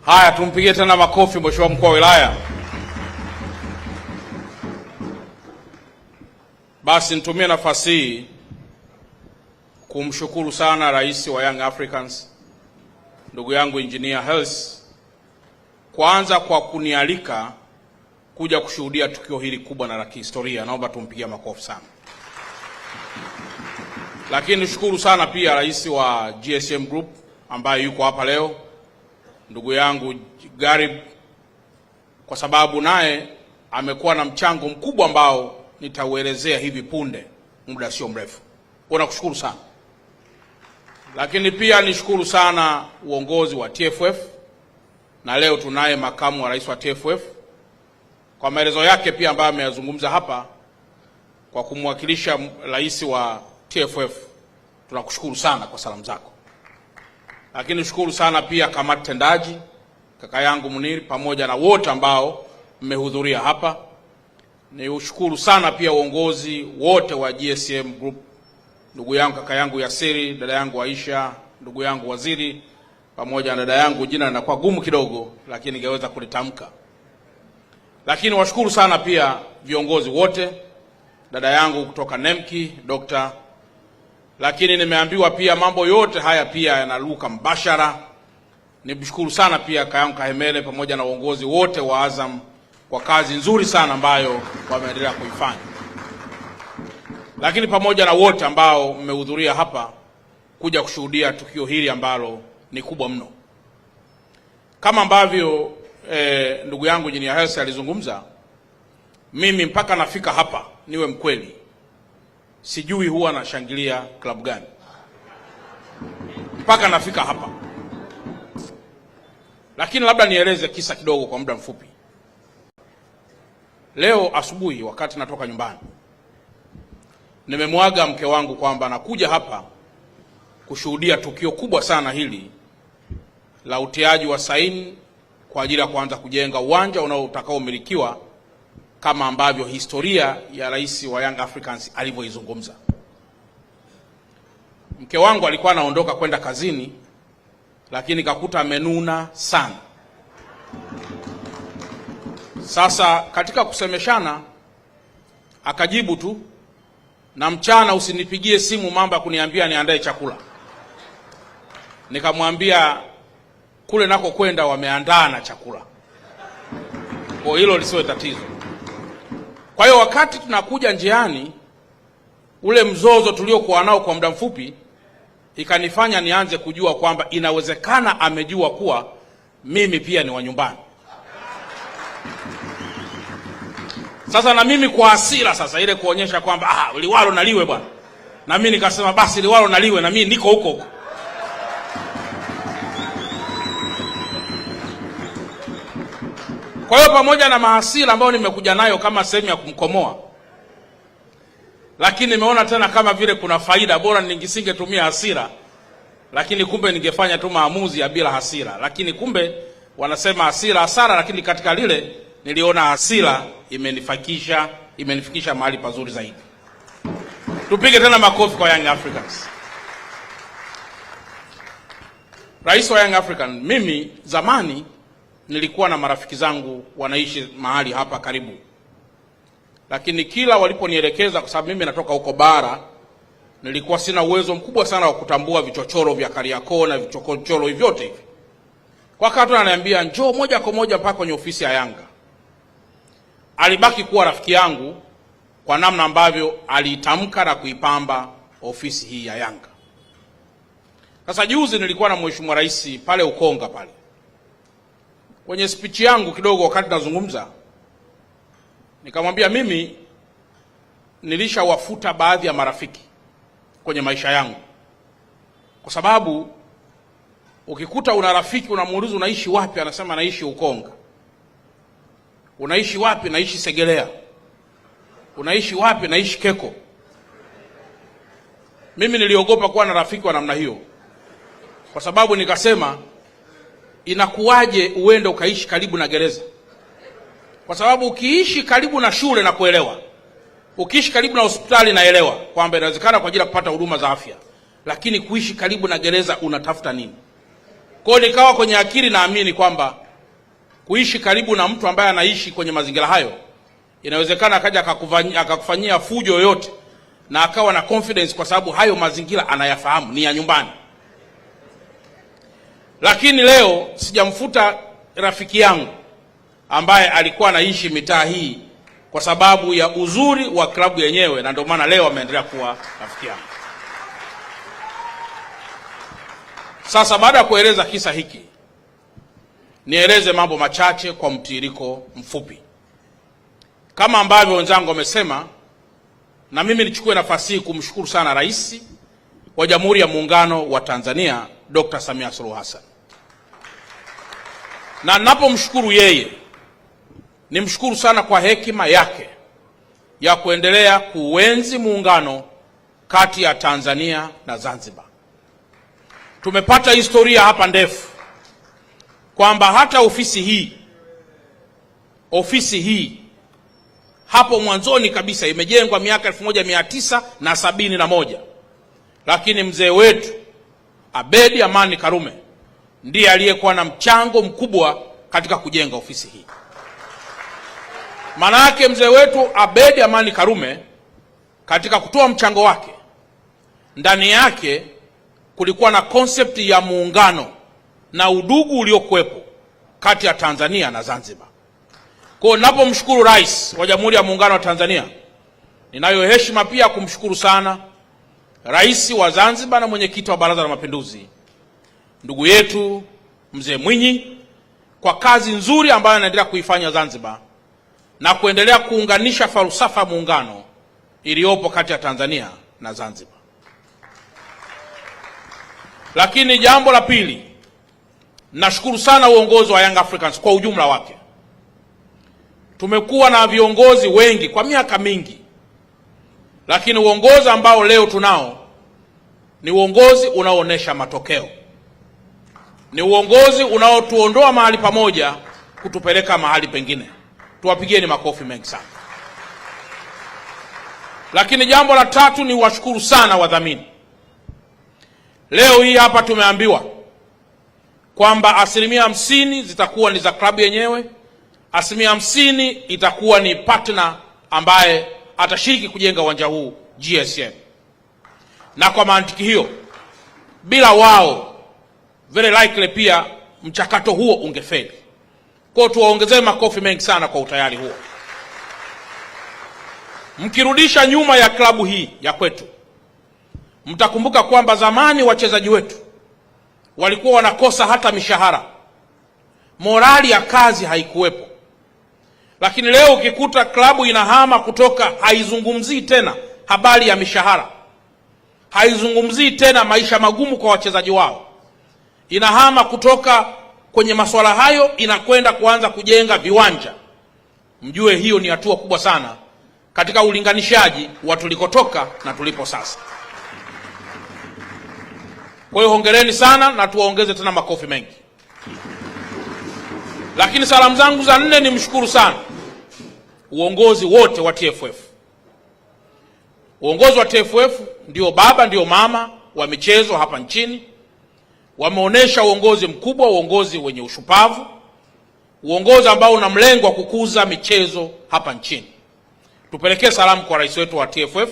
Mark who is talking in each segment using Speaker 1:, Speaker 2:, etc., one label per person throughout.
Speaker 1: Haya, tumpigie tena makofi Mheshimiwa mkuu wa wilaya. Basi nitumie nafasi hii kumshukuru sana Rais wa Young Africans ndugu yangu Engineer Hersi, kwanza kwa kunialika kuja kushuhudia tukio hili kubwa na la kihistoria. Naomba tumpigie makofi sana. Lakini nishukuru sana pia Rais wa GSM Group ambaye yuko hapa leo, ndugu yangu Garib, kwa sababu naye amekuwa na mchango mkubwa ambao nitauelezea hivi punde, muda sio mrefu. Kwa nakushukuru sana, lakini pia nishukuru sana uongozi wa TFF na leo tunaye makamu wa rais wa TFF kwa maelezo yake pia ambayo ameyazungumza hapa kwa kumwakilisha rais wa TFF, tunakushukuru sana kwa salamu zako. Lakini shukuru sana pia kamati tendaji, kaka yangu Muniri, pamoja na wote ambao mmehudhuria hapa. Ni ushukuru sana pia uongozi wote wa GSM Group, ndugu yangu kaka yangu Yasiri, dada yangu Aisha, ndugu yangu Waziri, pamoja na dada yangu, jina linakuwa gumu kidogo, lakini ningeweza kulitamka. Lakini washukuru sana pia viongozi wote, dada yangu kutoka Nemki Dr. Lakini nimeambiwa pia mambo yote haya pia yanaluka mbashara. Nimshukuru sana pia kaka yangu Kahemele pamoja na uongozi wote wa Azam kwa kazi nzuri sana ambayo wameendelea kuifanya, lakini pamoja na wote ambao mmehudhuria hapa kuja kushuhudia tukio hili ambalo ni kubwa mno. Kama ambavyo ndugu yangu Injinia Hersi alizungumza, mimi mpaka nafika hapa, niwe mkweli, sijui huwa nashangilia klabu gani mpaka nafika hapa, lakini labda nieleze kisa kidogo kwa muda mfupi. Leo asubuhi wakati natoka nyumbani, nimemwaga mke wangu kwamba nakuja hapa kushuhudia tukio kubwa sana hili la utiaji wa saini kwa ajili ya kuanza kujenga uwanja utakaomilikiwa kama ambavyo historia ya rais wa Young Africans alivyoizungumza. Mke wangu alikuwa anaondoka kwenda kazini, lakini kakuta amenuna sana. Sasa katika kusemeshana akajibu tu, na mchana usinipigie simu mambo ya kuniambia niandae chakula. Nikamwambia kule nako kwenda wameandaa na chakula, kwa hilo lisiwe tatizo. Kwa hiyo wakati tunakuja njiani, ule mzozo tuliokuwa nao kwa muda mfupi ikanifanya nianze kujua kwamba inawezekana amejua kuwa mimi pia ni wa nyumbani. Sasa na mimi kwa hasira sasa ile kuonyesha kwamba liwalo na liwe bwana, na mimi nikasema basi liwalo na liwe, na mimi niko huko huko. Kwa hiyo pamoja na mahasira ambayo nimekuja nayo kama sehemu ya kumkomoa, lakini nimeona tena kama vile kuna faida, bora ningesingetumia hasira, lakini kumbe ningefanya tu maamuzi ya bila hasira. Lakini kumbe wanasema hasira hasara, lakini katika lile niliona hasira imenifikisha mahali pazuri zaidi. Tupige tena makofi kwa Young Africans. Rais wa Young African, mimi zamani nilikuwa na marafiki zangu wanaishi mahali hapa karibu, lakini kila waliponielekeza, kwa sababu mimi natoka huko bara, nilikuwa sina uwezo mkubwa sana wa kutambua vichochoro vya Kariakoo na vichochoro vyote hivi. Kwa wakati ananiambia njoo moja kwa moja mpaka kwenye ofisi ya Yanga. Alibaki kuwa rafiki yangu kwa namna ambavyo aliitamka na kuipamba ofisi hii ya Yanga. Sasa juzi nilikuwa na Mheshimiwa Rais pale Ukonga pale. Kwenye speech yangu kidogo wakati nazungumza nikamwambia mimi nilishawafuta baadhi ya marafiki kwenye maisha yangu, kwa sababu ukikuta una rafiki unamuuliza unaishi wapi, anasema naishi Ukonga. Unaishi wapi? Naishi Segerea. Unaishi wapi? Naishi Keko. Mimi niliogopa kuwa na rafiki wa namna hiyo, kwa sababu nikasema inakuwaje uende ukaishi karibu na gereza? Kwa sababu ukiishi karibu na shule na kuelewa, ukiishi karibu na hospitali naelewa kwamba inawezekana kwa ajili ya kupata huduma za afya, lakini kuishi karibu na gereza unatafuta nini? Kwa hiyo nikawa kwenye akili naamini kwamba kuishi karibu na mtu ambaye anaishi kwenye mazingira hayo, inawezekana akaja akakufanyia fujo yoyote na akawa na confidence, kwa sababu hayo mazingira anayafahamu, ni ya nyumbani. Lakini leo sijamfuta rafiki yangu ambaye alikuwa anaishi mitaa hii kwa sababu ya uzuri wa klabu yenyewe, na ndio maana leo ameendelea kuwa rafiki yangu. Sasa baada ya kueleza kisa hiki, nieleze mambo machache kwa mtiririko mfupi. Kama ambavyo wenzangu wamesema, na mimi nichukue nafasi hii kumshukuru sana Rais wa Jamhuri ya Muungano wa Tanzania Dr. Samia Suluhu Hassan. Na ninapomshukuru yeye, nimshukuru sana kwa hekima yake ya kuendelea kuenzi muungano kati ya Tanzania na Zanzibar. Tumepata historia hapa ndefu kwamba hata ofisi hii hapo mwanzoni kabisa imejengwa miaka 1971, lakini mzee wetu Abedi Amani Karume ndiye aliyekuwa na mchango mkubwa katika kujenga ofisi hii. Maana yake mzee wetu Abedi Amani Karume katika kutoa mchango wake, ndani yake kulikuwa na concept ya muungano na udugu uliokuwepo kati ya Tanzania na Zanzibar. Kwa hiyo ninapomshukuru Rais wa Jamhuri ya Muungano wa Tanzania, ninayo heshima pia kumshukuru sana Rais wa Zanzibar na mwenyekiti wa Baraza la Mapinduzi, ndugu yetu Mzee Mwinyi, kwa kazi nzuri ambayo anaendelea kuifanya Zanzibar na kuendelea kuunganisha falsafa ya muungano iliyopo kati ya Tanzania na Zanzibar. Lakini jambo la pili, nashukuru sana uongozi wa Young Africans kwa ujumla wake. Tumekuwa na viongozi wengi kwa miaka mingi, lakini uongozi ambao leo tunao ni uongozi unaoonesha matokeo, ni uongozi unaotuondoa mahali pamoja kutupeleka mahali pengine. Tuwapigieni makofi mengi sana. Lakini jambo la tatu ni washukuru sana wadhamini. Leo hii hapa tumeambiwa kwamba 50% zitakuwa ni za klabu yenyewe, 50% itakuwa ni partner ambaye atashiriki kujenga uwanja huu GSM. Na kwa mantiki hiyo, bila wao very likely pia mchakato huo ungefeli. Kwa hiyo tuwaongezee makofi mengi sana kwa utayari huo. Mkirudisha nyuma ya klabu hii ya kwetu, mtakumbuka kwamba zamani wachezaji wetu walikuwa wanakosa hata mishahara, morali ya kazi haikuwepo. Lakini leo ukikuta klabu inahama kutoka, haizungumzii tena habari ya mishahara, haizungumzii tena maisha magumu kwa wachezaji wao, inahama kutoka kwenye masuala hayo, inakwenda kuanza kujenga viwanja. Mjue hiyo ni hatua kubwa sana katika ulinganishaji wa tulikotoka na tulipo sasa. Kwa hiyo hongereni sana na tuwaongeze tena makofi mengi. Lakini salamu zangu za nne, ni mshukuru sana uongozi wote wa TFF. Uongozi wa TFF ndio baba ndio mama wa michezo hapa nchini. Wameonesha uongozi mkubwa, uongozi wenye ushupavu, uongozi ambao una mlengo wa kukuza michezo hapa nchini. Tupelekee salamu kwa rais wetu wa TFF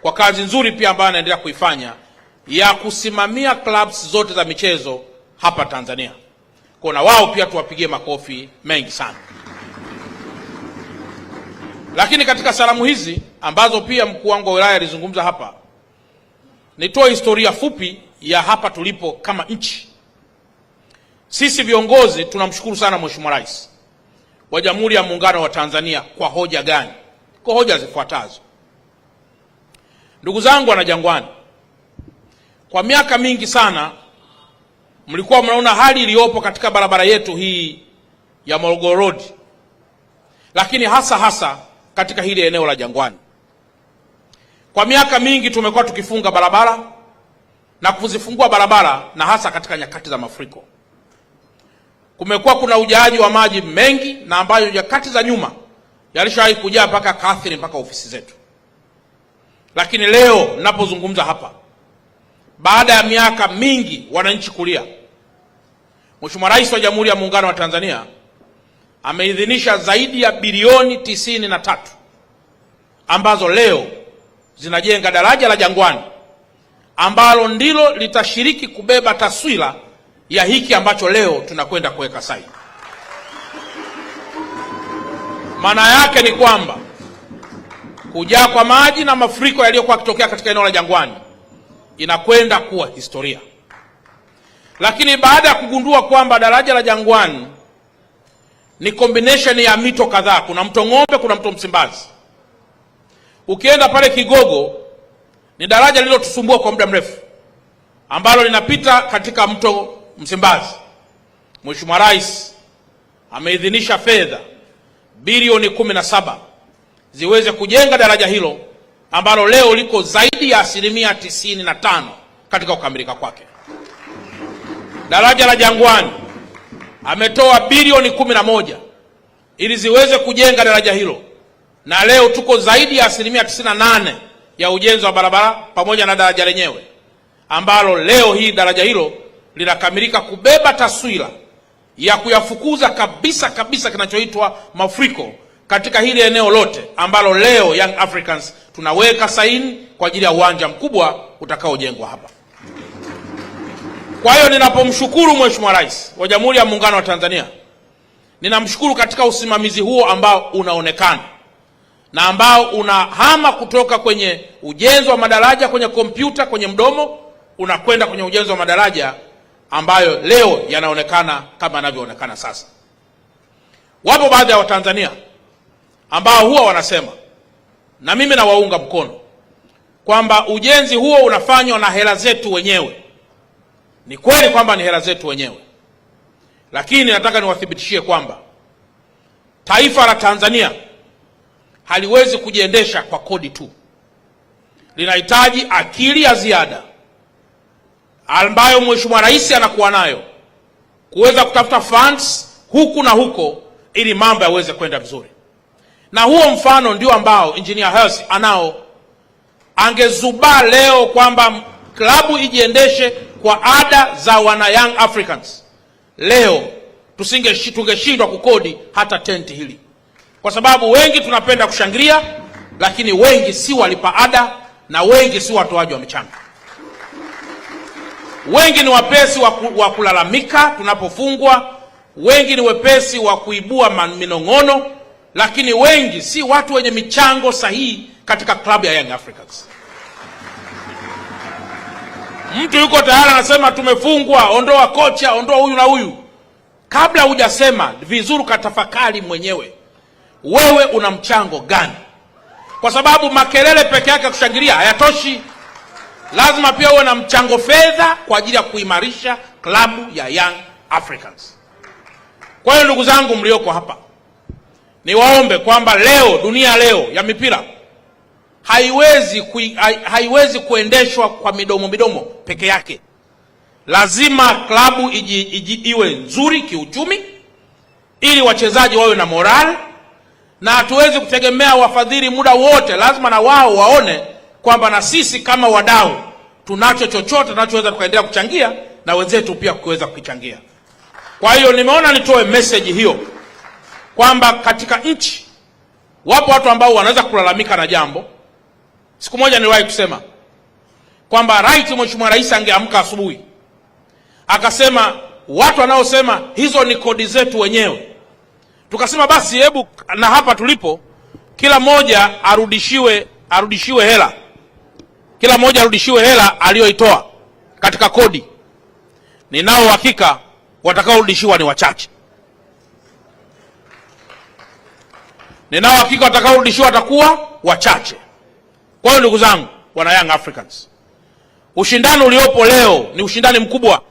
Speaker 1: kwa kazi nzuri pia ambayo anaendelea kuifanya ya kusimamia clubs zote za michezo hapa Tanzania. Kwa na wao pia tuwapigie makofi mengi sana. Lakini katika salamu hizi ambazo pia mkuu wangu wa wilaya alizungumza hapa, nitoe historia fupi ya hapa tulipo kama nchi. Sisi viongozi tunamshukuru sana Mheshimiwa Rais wa Jamhuri ya Muungano wa Tanzania kwa hoja gani? Kwa hoja zifuatazo. Ndugu zangu wana Jangwani, kwa miaka mingi sana mlikuwa mnaona hali iliyopo katika barabara yetu hii ya Morogoro Road, lakini hasa hasa katika hili eneo la Jangwani. Kwa miaka mingi tumekuwa tukifunga barabara na kuzifungua barabara, na hasa katika nyakati za mafuriko kumekuwa kuna ujaaji wa maji mengi, na ambayo nyakati za nyuma yalishawahi kujaa mpaka kaathiri mpaka ofisi zetu. Lakini leo ninapozungumza hapa, baada ya miaka mingi wananchi kulia, Mheshimiwa Rais wa Jamhuri ya Muungano wa Tanzania ameidhinisha zaidi ya bilioni 93 ambazo leo zinajenga daraja la Jangwani ambalo ndilo litashiriki kubeba taswira ya hiki ambacho leo tunakwenda kuweka saini. Maana yake ni kwamba kujaa kwa maji na mafuriko yaliyokuwa yakitokea katika eneo la Jangwani inakwenda kuwa historia. Lakini baada ya kugundua kwamba daraja la Jangwani ni combination ya mito kadhaa, kuna mto Ng'ombe, kuna mto Msimbazi. Ukienda pale Kigogo ni daraja lililotusumbua kwa muda mrefu ambalo linapita katika mto Msimbazi. Mheshimiwa Rais ameidhinisha fedha bilioni 17 ziweze kujenga daraja hilo ambalo leo liko zaidi ya 95% katika kukamilika kwake. Daraja la Jangwani ametoa bilioni 11 ili ziweze kujenga daraja hilo, na leo tuko zaidi ya 98% ya ujenzi wa barabara pamoja na daraja lenyewe ambalo leo hii daraja hilo linakamilika kubeba taswira ya kuyafukuza kabisa kabisa kinachoitwa mafuriko katika hili eneo lote ambalo leo Young Africans tunaweka saini kwa ajili ya uwanja mkubwa utakaojengwa hapa. Kwa hiyo ninapomshukuru Mheshimiwa Rais wa Jamhuri ya Muungano wa Tanzania, ninamshukuru katika usimamizi huo ambao unaonekana na ambao unahama kutoka kwenye ujenzi wa madaraja kwenye kompyuta kwenye mdomo unakwenda kwenye ujenzi wa madaraja ambayo leo yanaonekana kama yanavyoonekana sasa. Wapo baadhi ya Watanzania ambao huwa wanasema, na mimi nawaunga mkono, kwamba ujenzi huo unafanywa na hela zetu wenyewe. Ni kweli kwamba ni hela zetu wenyewe, lakini nataka niwathibitishie kwamba taifa la Tanzania haliwezi kujiendesha kwa kodi tu. Linahitaji akili ya ziada ambayo Mheshimiwa Rais anakuwa nayo kuweza kutafuta funds huku na huko ili mambo yaweze kwenda vizuri. Na huo mfano ndio ambao Engineer Hersi anao. Angezubaa leo kwamba klabu ijiendeshe kwa ada za wana Young Africans, leo tungeshindwa kukodi hata tenti hili, kwa sababu wengi tunapenda kushangilia, lakini wengi si walipa ada na wengi si watoaji wa michango. Wengi ni wepesi wa kulalamika tunapofungwa, wengi ni wepesi wa kuibua minong'ono, lakini wengi si watu wenye michango sahihi katika klabu ya Young Africans. Mtu yuko tayari anasema tumefungwa, ondoa kocha, ondoa huyu na huyu. Kabla hujasema vizuri, katafakari mwenyewe, wewe una mchango gani? Kwa sababu makelele peke yake ya kushangilia hayatoshi. Lazima pia uwe na mchango fedha kwa ajili ya kuimarisha klabu ya Young Africans. Kwa hiyo ndugu zangu mlioko hapa, niwaombe kwamba leo, dunia leo ya mipira haiwezi kuendeshwa kwa midomo midomo peke yake. Lazima klabu iwe nzuri kiuchumi ili wachezaji wawe na morale, na hatuwezi kutegemea wafadhili muda wote. Lazima na wao waone kwamba na sisi kama wadau tunacho chochote tunachoweza tukaendelea kuchangia na wenzetu pia kuweza kuchangia. Kwa hiyo nimeona nitoe message hiyo kwamba katika nchi wapo watu ambao wanaweza kulalamika na jambo. Siku moja niliwahi kusema kwamba right, Mheshimiwa Rais angeamka asubuhi akasema watu wanaosema hizo ni kodi zetu wenyewe, tukasema basi hebu na hapa tulipo kila mmoja arudishiwe hela, kila mmoja arudishiwe hela aliyoitoa katika kodi. Ninao uhakika watakaorudishiwa ni wachache. Ninao uhakika watakaorudishiwa watakuwa wachache. Kwa hiyo ndugu zangu wana Young Africans, ushindani uliopo leo ni ushindani mkubwa,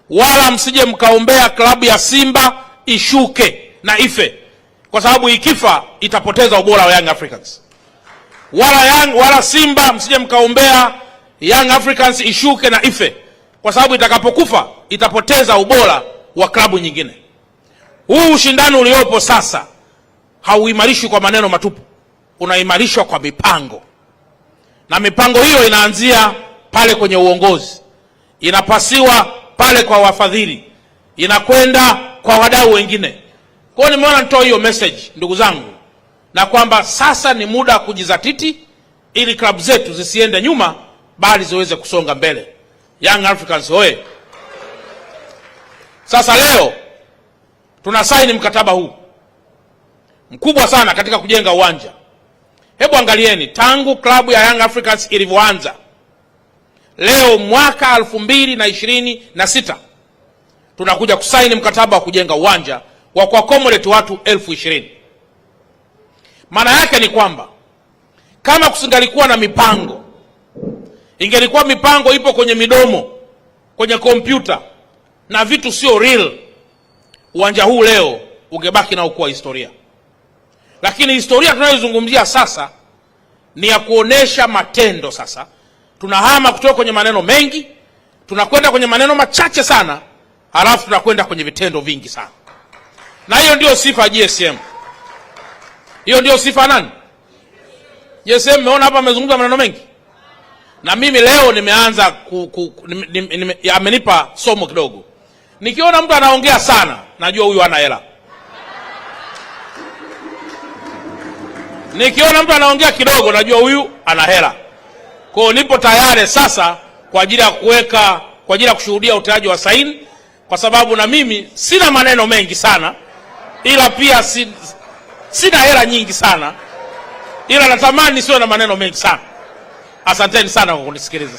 Speaker 1: wala msije mkaombea klabu ya Simba ishuke na ife, kwa sababu ikifa itapoteza ubora wa Young Africans. Wala Simba msije mkaombea Young Africans ishuke na ife, kwa sababu itakapokufa itapoteza ubora wa klabu nyingine. Huu ushindani uliopo sasa hauimarishwi kwa maneno matupu, unaimarishwa kwa mipango, na mipango hiyo inaanzia pale kwenye uongozi, inapasiwa pale kwa wafadhili, inakwenda kwa wadau wengine. Kwa hiyo nimeona nitoe hiyo message ndugu zangu, na kwamba sasa ni muda wa kujizatiti ili klabu zetu zisiende nyuma, bali ziweze kusonga mbele. Young Africans hoye! Sasa leo tuna saini mkataba huu mkubwa sana katika kujenga uwanja. Hebu angalieni tangu klabu ya Young Africans ilivyoanza leo mwaka 2026 tunakuja kusaini mkataba wa kujenga uwanja wa kuaccommodate watu 20,000. Maana yake ni kwamba kama kusingalikuwa na mipango, ingelikuwa mipango ipo kwenye midomo, kwenye kompyuta na vitu sio real, uwanja huu leo ungebaki nao kuwa historia. Lakini historia tunayozungumzia sasa ni ya kuonesha matendo. Sasa tunahama kutoka kwenye maneno mengi tunakwenda kwenye maneno machache sana, halafu tunakwenda kwenye vitendo vingi sana. Na hiyo ndio sifa ya GSM. Hiyo ndio sifa nani? GSM. Mmeona hapa amezungumza maneno mengi, na mimi leo nimeanza amenipa somo kidogo. Nikiona mtu anaongea sana, najua huyu ana hela. Nikiona mtu anaongea kidogo, najua huyu ana hela. Kwa hiyo nipo tayari sasa kwa ajili ya kuweka, kwa ajili ya kushuhudia utiaji wa saini, kwa sababu na mimi sina maneno mengi sana, ila pia sina hela nyingi sana, ila natamani sio na maneno mengi sana. Asanteni sana kwa kunisikiliza.